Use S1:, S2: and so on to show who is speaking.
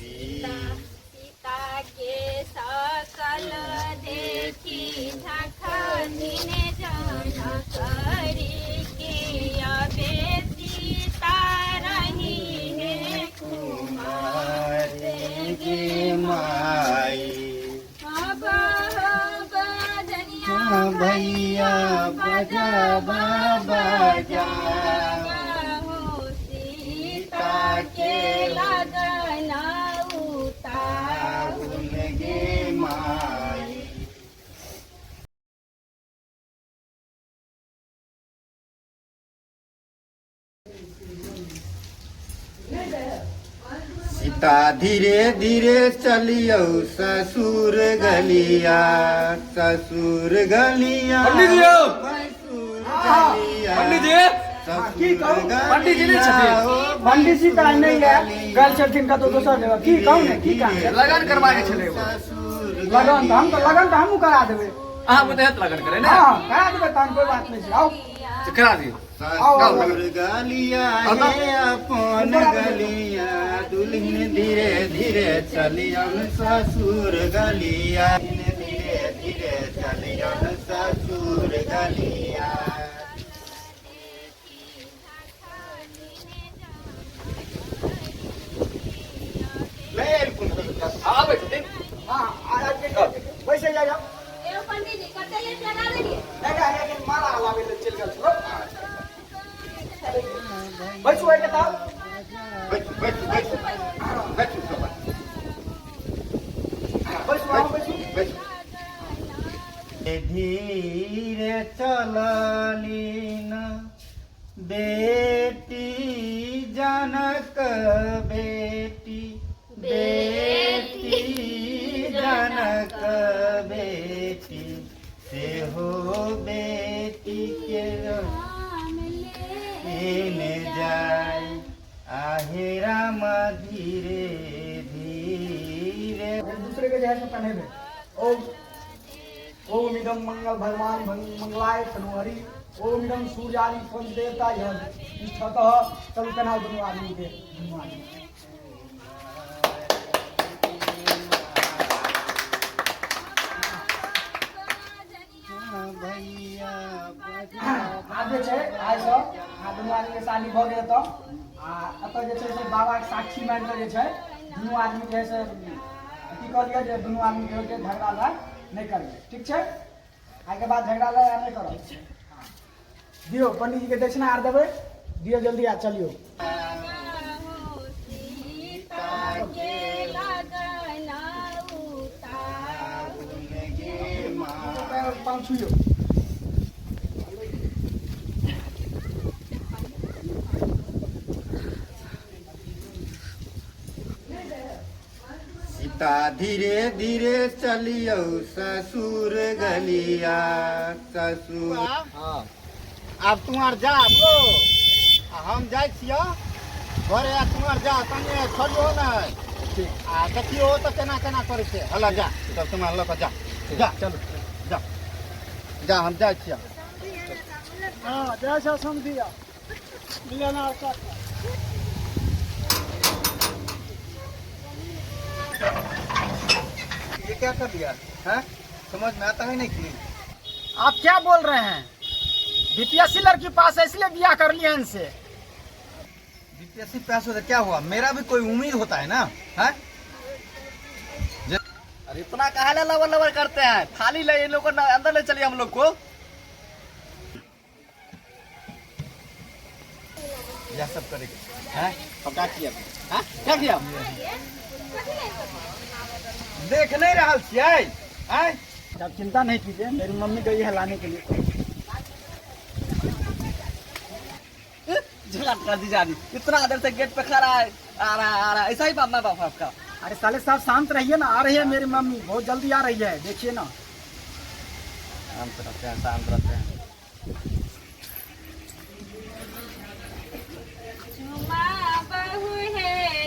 S1: सीता के सकल देखी झखथिन जनक के अबे सीता रही हे कुमार
S2: गे माई।
S1: अब बजनिया
S2: भैया बजा बाबा जा।
S1: हो सीता के लगन उतार
S2: गे माई। सीता धीरे धीरे चलियौ ससुर गलिया, ससुर गलिया।
S3: पंडित जी यौ।
S2: ससुर गलिया।
S3: पंडित जी।
S2: ससुर
S4: की कहू?
S3: पंडित जी नहि छथिन?
S4: पंडित जी तऽ आइ नहि आयल, गेल छलखिन कतहु दोसर जगह। की कहू ने, की काम छै?
S3: लगन करबाके छलै एगो।
S4: लगन तऽ हम तऽ लगन तऽ हमहूँ करा देबै।
S3: अहाँ बुते हेत लगन करे ने?
S4: हँ, करा देबै, तहन कोइ बात नहि छै, आउ।
S3: से करा दियौ।
S2: ससुर गलिया हे अपन गलिया, दुल्हन धीरे धीरे चलियन ससुर गलिया, धीरे धीरे चलियन ससुर गलिया। नहि आयल कोनो।
S3: आबै छथिन।
S4: हँ, बैसे जाउ।
S1: एगो पंडित जी कते लेट लगा देलियै?
S4: नहि नहि, लेकिन माला लाबै लए चलि गेल छलहुँ। बैसू एहिके तऽ।
S2: बैठू बैठू बैठू बैठू सब।
S4: बैसू, अहाँ बैसू।
S2: बैठू। धीरे चलली न बेटी जनक बेटी, बेटी जनक बेटी, सेहो बेटी के लेने जाय, आहे राम धीरे धीरे।
S4: एक दूसरे के जे है से पहनेबै। ओम ओम इदम मंगल भगवान मंगलाय तनुहरि, ओम इदम सूर्यादि पंच देवता यह तिष्ठतः। चलू, पहनाउ दुनू आदमी के, दुनू आदमी।
S2: भैया।
S4: आब जे छै आइसँ अहाँ दुनू आदमीके शादी भऽ गेल तऽ आ एतऽ जे छै से बाबाके साक्षी मानि कऽ जे छै दुनू आदमी जे है से अथी कऽ लिअ जे दुनू आदमी के होइके झगड़ा लड़ाइ नहि करबै, ठीक छै? आइके बाद झगड़ा लड़ाइ नहि करब। हँ। दियौ, पंडीजीके दक्षिणा आर देबै, दियौ जल्दी आ चलियौ।
S1: सीता के लगन उतार
S4: पाँव छुइयौ।
S2: सीता धीरे धीरे चलियौ ससुर गलिया, ससुर।
S3: हँ।
S2: आब तू आर जा बोलो, आ हम जाइ छियौ घरे, आ तू आर जा, तनी छोड़ियो ने आ देखियो तऽ केना केना करै छै। हला जा, तब तुम लऽ कऽ जा जा।
S3: चलू।
S2: जा जा, हम जाइ छियौ।
S4: हँ, जय छौ समधिया मिलना।
S3: ये क्या कर दिया है? समझ में आता है नहीं कि
S4: आप क्या बोल रहे हैं? बीपीएससी लड़की पास है, इसलिए बियाह कर लिया इनसे।
S3: बीपीएससी पास होता क्या हुआ? मेरा भी कोई उम्मीद होता है ना, है? अरे, इतना काहे ला लवर लवर करते हैं? थाली ले, इन लोग को अंदर ले चलिए हम लोग को। यह सब करेंगे हैं? हम क्या किया हैं? क्या किया? देख नहीं रहल छियै हैं?
S4: आप चिंता नहीं कीजिए, मेरी मम्मी गई है लाने के लिए।
S3: झगड़ा कर दी जा। इतना देर से गेट पे खड़ा है, आ रहा है, आ रहा है, ऐसा ही बाप माँ बाप आपका।
S4: अरे साले साहब, शांत रहिए ना, आ रही है मेरी मम्मी, बहुत जल्दी आ रही है, देखिए ना।
S3: शांत रहते हैं, शांत रहते हैं।
S1: चुमा बहु हे